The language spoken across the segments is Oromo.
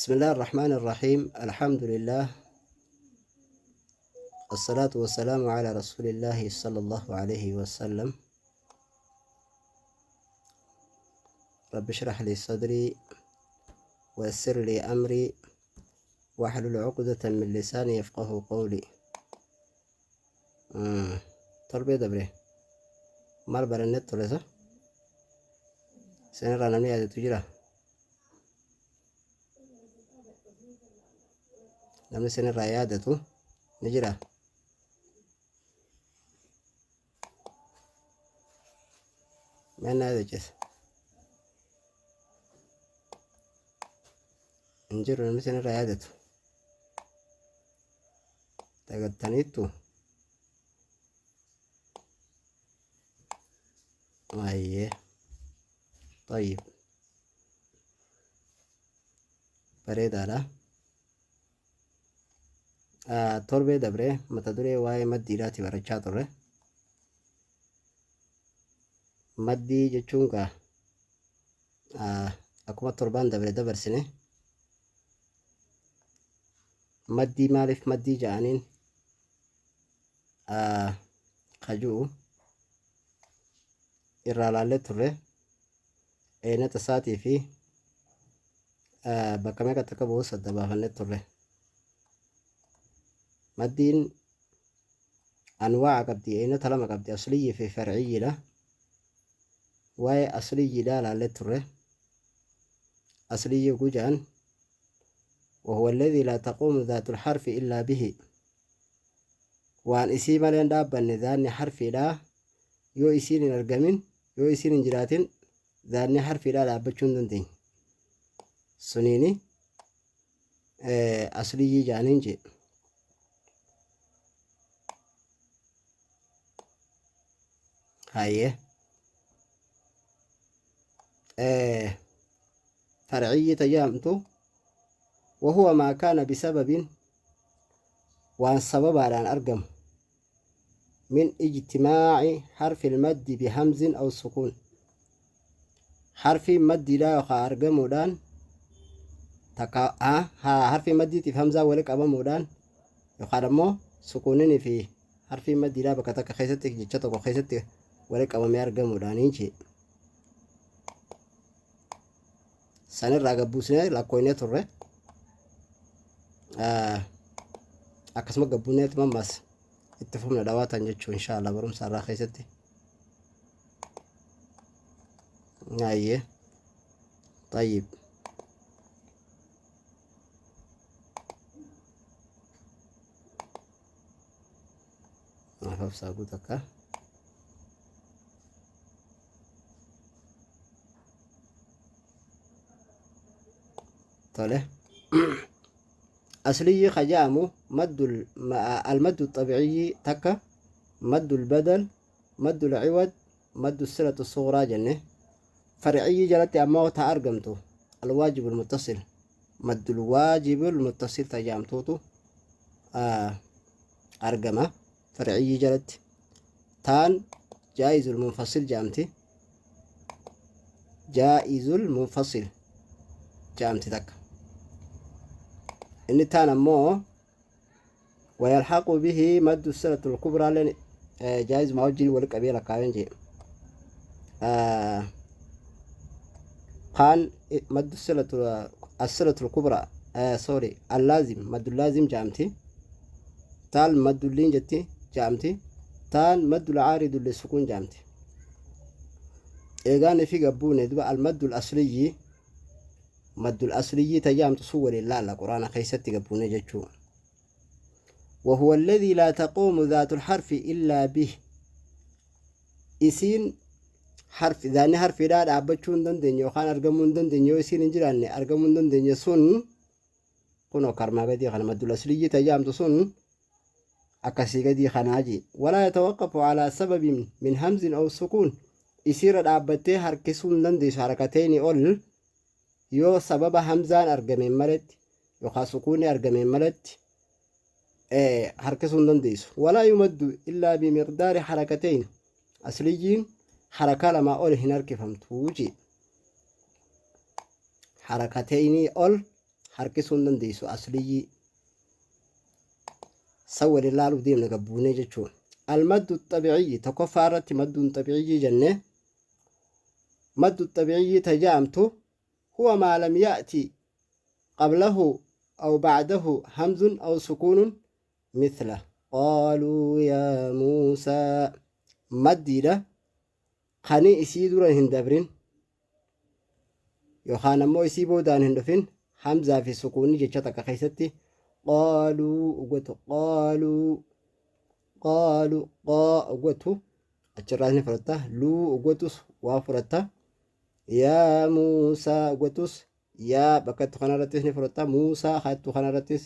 بسم الله الرحمن الرحيم الحمد لله الصلاة والسلام على رسول الله صلى الله عليه وسلم رب اشرح لي صدري ويسر لي أمري واحلل عقدة من لساني يفقه قولي. Torbee dabre maal barannee ture sa? Isinirraa namni yaadatu jira? Namni isinirraa yaadatu ni jira? Mee na yaadachiisa. Hin jiru namni isinirraa yaadatu. Dagattaniittu? Ayyee. Tayyib. Bareedaadha. Torbee dabre mata duree waa'ee maddiidhaati barachaa turre. Maddii jechuun gaa akkuma torbaan dabre dabarsine maddii maaliif maddii ja'aniin kaju'u irraa laallee turre eenata isaatii fi bakka meeqatti akka bu'us adda baafannee turre. Maddiin anwaa'a qabdi eenata lama qabdi asliyyii fi farciyyiidha. Waa'ee asliyyiidhaa laallee turre. Asliyyii oguu ja'an وهو الذي لا تقوم ذات الحرف إلا به waan isii malee hin dhaabbanne zaanni harfiidhaa yoo isiin hin argamin yoo isiin hin jiraatin zaanni harfiidhaa dhaabbachuu hin dandeenye suniini asliyyii ja'aniin jee hayyee farciyyii tajaamtu وهو ما كان بسبب waan sababaadhaan argamu min ijtimaaci harfi almaddi bihamzin aw sukuun harfiin maddiidhaa yookaan argamuudhaan takka haa harfii maddiitiif hamzaa wali qabamuudhaan yookaan ammoo sukuuninii fi harfiin maddiidhaa bakka takka keessatti jecha tokko keessatti wali qabamee argamuudhaan jee sanirraa gabbuusnee lakkooynee turre. Akkasuma gabbuuneetu ammas itti fufna dhawaatan jechuu insha Allah barumsa irraa keessatti. Ayyee. Tayyib. Naaf obsaa guutuu akka. Tole. Asliyyi ka ja'amu maddul almaddu xabiiciyyi takka maddul badal maddul ciwad maddu silatu sughraa jenne. Farciyyi jalatti ammoo ta argamtu alwaajibul muttasil maddul waajibul muttasil ta ja'amtuutu argama farciyyi jalatti. Taan jaa'izul munfasil ja'amti. Jaa'izul munfasil ja'amti takka. Inni taan ammoo wayalhaqu bihi maddu silatul kubraa leen jaa'izuma wajjin wal qabee lakkaa'een jee. Kaan maddu silatul as-silatul kubraa sorry allaazim maddu laazim ja'amti. Taan maddu liin jetti ja'amti. Taan maddu caaridu lisukuun ja'amti. Eegaan ifi gabbuune duba almaddul asliyyi maddul asliyyii tajaamtu sun waliin laalla quraana keessatti gabbuune jechuu. وهو الذي لا تقوم ذات الحرف إلا به isiin harfi zaanni harfiidhaa dhaabbachuu hin dandeenye yookaan argamuu hin dandeenye yoo isiin hin jiraanne argamuu hin dandeenye sun kunoo karmaa gadii kana maddul asliyyii tajaamtu sun akkasii gadii kanaa jee. Walaa yatawaqqafu alaa sababin min hamzin aw sukuun isiirra dhaabbattee harkisuu hin dandeessu harakateyni ol yoo sababa hamzaan argameen maletti yookaan sukuunni argameen maletti harkisuu hin dandeessu. Walaa yumaddu illaa bimiqdaari harakateyn asliyyiin harakaa lamaa ol hin harkifamtu jee. Harakateynii ol Harkisuu hin dandeessu asliyyii. San waliin laaluuf deemna gabbuunee jechuudha. Almaddu xabiiciyyi tokkoffaa irratti madduun xabiiciyyii jennee maddu xabiiciyyii tajaamtu huwa maa lam ya'ti qablahu aw ba'dahu hamzun aw sukuunun mithla qaaluu yaa Muusaa maddiidha kani isii dura hin dabrin yookaan ammoo isii boodaan hin dhufin hamzaa fi sukuunni jecha takka keessatti qaaluu uggatu qaaluu qaaluu qaa uggatu achirraas ni fudhatta luu uggatus waa fudhatta yaa Muusaa uggatus yaa bakka ittu kanarrattis ni fudhatta Muusaa hattu kanarrattis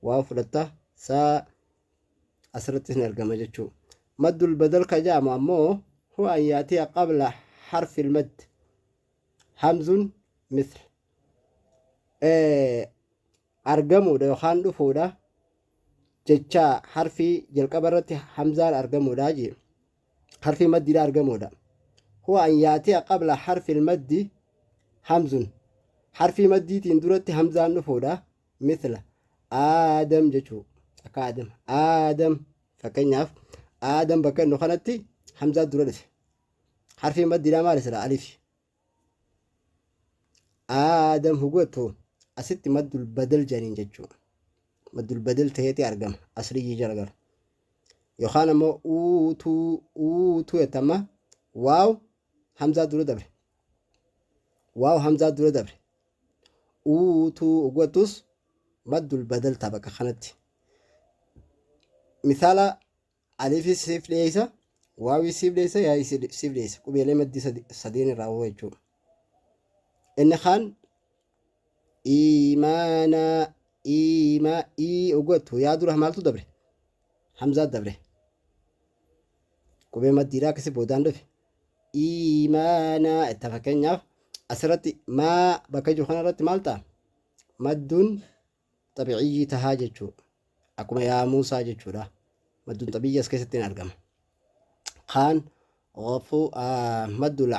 waa fudhatta saa asirrattis ni argama jechuu maddul badal ka jedhamu ammoo huwa an yaatiya qabla harfil madd hamzun mithl argamuudha yookaan dhufuudha jecha harfii jalqaba irratti hamzaan argamuudha jee harfii maddiidha argamuudha huwa an yaatiya qabla harfil maddi hamzun harfii maddiitiin duratti hamzaan dhufuudha mithla aadam jechuu akka aadam aadam fakkeenyaaf aadam bakka inni kanatti hamzaa dura dhufe harfii maddiidhaa maal isra alif aadam hugattu asitti maddul badal jedhaniin jechuu maddul badal ta'eeti argama asliyyii jala gara yookaan ammoo uutuu uutuu jettama waaw hamzaa dura dabre waaw hamzaa dura dabre uutuu hugattus maddul badal ta'a bakka kanatti misaala Aliifis siif dhiyeessa, waawii siif dhiyeessa, yaa'ii siif dhiyeessa. Qubeelee maddii sadeen irraa hoo jechuudha. Inni kaan iimaana iimaa ii oggattu yaa dura maaltu dabre? Hamzaa dabre. Qubee maddiidhaa akkasi boodaan dhufe. Iimaana itti fakkeenyaaf asirratti maa bakka jiru kanarratti maal ta'a? Madduun xabi'iyyii tahaa jechuu akkuma yaa Muusaa jechuudha madduun xabiyyii as keessatti hin argama kaan ghafuu maddul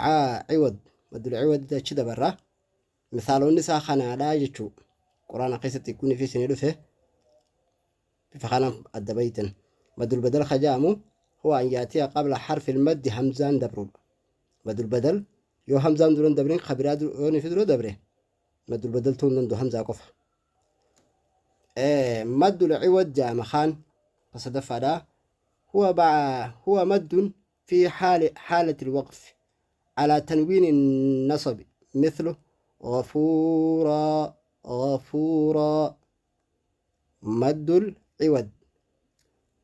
ciwad maddul ciwad achi dabarra misaalonni isaa kanaadha jechuu quraana keessatti kunii fi isinii dhufe bifa kanaan adda baytan maddul badal kajaamu huwa an yaatiya qabla harfi maddi hamzaan dabruudha maddul badal yoo hamzaan duran dabrin kabiraa yoo ni fi dura dabre maddul badal ta'uu hin danda'u hamzaa qofa. Maddul ciwad jedhama kaan ka sadaffaadha. Huwa maddun fi haalati alwaqf ala tanwiini nasabi mithlu ghafuura ghafuura maddul ciwad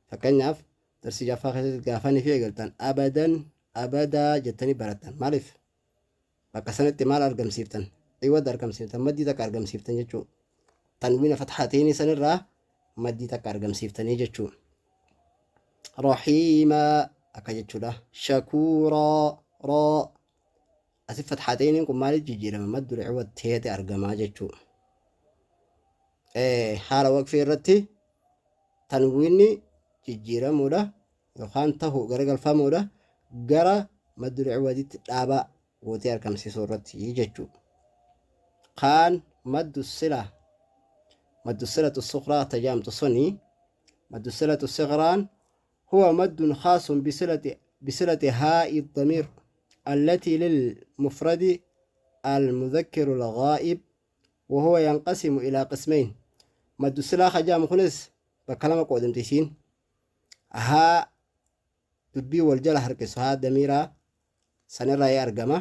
fakkeenyaaf darsii jaffaa keessatti gaafanii fi eegaltan abadan abadaa jettanii barattan maaliif Bakka sanitti maal argamsiiftan? Ciwad argamsiiftan, maddii takka argamsiiftan jechuu. Tanwiina fathateenii sanirraa maddii takka argamsiiftanii jechuu. Rahiima akka jechuudha. Shakuuraa raa asi fathateeniin kun maaliif jijjiirama? Maddul ciwad ta'eeti argamaa jechuu. Haala waqfii irratti tanwiinni jijjiiramuudha. yookaan tahu garagalfamuudha gara maddul ciwaditti dhaabaa gootee argamsiisuu irratti jechuudha. Kaan maddu sila maddu silatu suqraa tajaamtu suni maddu silatu siqraan huwa maddun khaasun bisilati haa'i damiir allatii lilmufradi almudhakkiru alghaa'ib وهو ينقسم إلى قسمين مد الصلة خجام خنس بكلمة قودمتي isiin haa dubbii wal jala harkisu haa damiiraa sanirraa ee argama.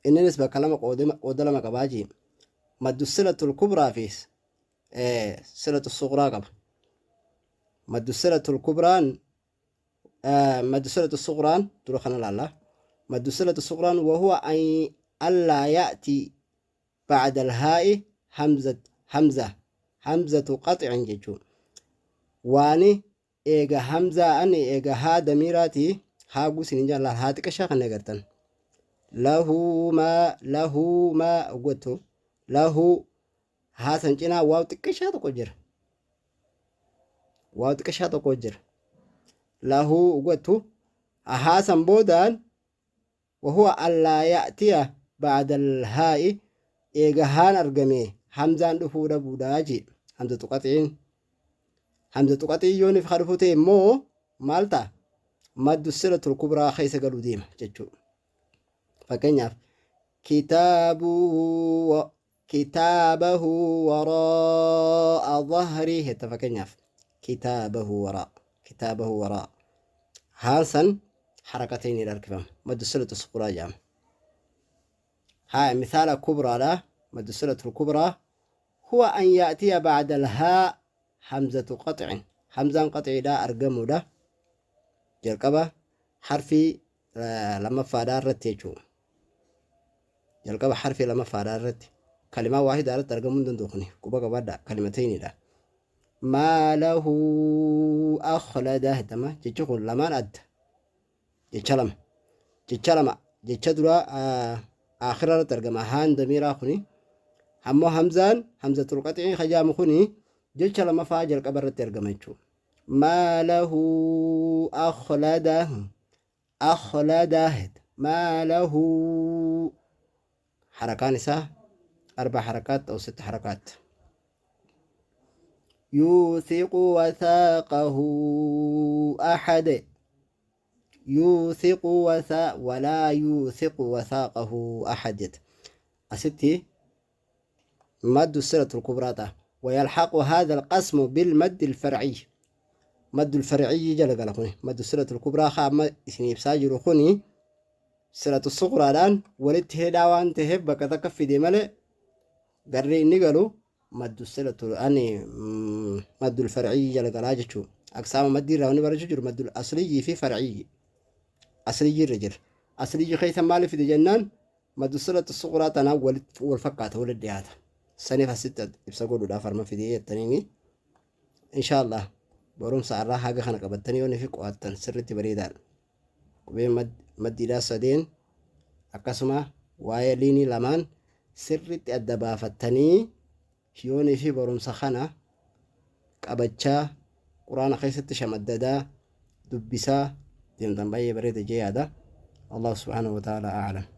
Inninis bakka lama qooda lama qabaa jee. Maddu silatul kubraa fi silatu suqraa qaba. Maddu silatul kubraan maddu silatu suqraan dura kana laalla. Maddu silatu suqraan wahuwa an allaa ya'ti ba'da al-haa'i hamzat hamza hamzatu qax'in jechuun waani eega hamzaa ani eega haa damiiraati haa guusin hin jaallaan haa xiqashaa kan agartan lahu maa lahu maa gotu lahu haa san cinaa waaw xiqqashaa tokko jira waaw xiqqashaa tokko jira lahu gotu haa san boodaan وهو ألا يأتي بعد الهاء Eega haan argame hamzaan dhufuu dhabuudha jee. Hamzatu qaxiin. Hamzatu qaxiin yoo nif ka dhufu ta'e immoo maal ta'a? Maddu silatul kubraa keessa galuu deema jechuudha. Fakkeenyaaf kitaabuu kitaabahu waraa'a dhahrii jetta fakkeenyaaf kitaabahu waraa kitaabahu waraa haan san harakateen hin harkifama maddu silatu suquraa jedhama. Haya mithaala kubraadha maddu silatul kubraa huwa an ya'tiya ba'da al-haa hamzatu qax'in hamzaan qax'iidha argamuudha jalqaba harfii lammaffaadhaa irratti jechuudha. Jalqaba harfii lammaffaadhaa irratti kalimaa waahidaa irratti argamuu hin danda'u kuni quba qabaadhaa kalimatayniidha. Maa lahu akhlada jedhama jechi kun lamaan adda jecha lama jecha lama jecha duraa aakhira irratti argama haan damiiraa kuni ammoo hamzaan hamzatul qaxii kajaamu kuni jecha lamaffaa jalqaba irratti argama jechuudha. Maa lahu akhlada akhlada maa lahu harakaan isaa arba harakaat aw sitta harakaat yuuthiqu wathaaqahu ahad yuuthiqu wathaa walaa yuuthiqu wathaaqahu ahad jetta asitti مد الصلة الكبرى تا ويلحق هذا القسم بالمد الفرعي مد الفرعي جل قال خوني مد الصلة الكبرى خام اسني بساجر خوني صلة الصغرى الآن ولدت هدا وانت هب بكتك في دي قري إني قالوا مد الصلة أني مد الفرعي جل قال أجتشو أقسام مد راوني برججر مد الأصلي في فرعي أصلي الرجل أصلي خيث مالي في جنان مد الصلة الصغرى تنا والفقات ولد saniif asitti ibsa godhuudhaaf harma fidee jettaniini insha Allah barumsa irraa haga kana qabattanii yoo fi qo'attan sirriitti bareedaadha. Qubeen maddiidhaa sadeen akkasuma waa'ee liinii lamaan sirriitti adda baafattanii yoonii fi barumsa kana qabachaa quraana keessatti shamaddadaa dubbisaa deemtan baay'ee bareeda jee yaada. Allah subhaanahu wa ta'ala a'lam.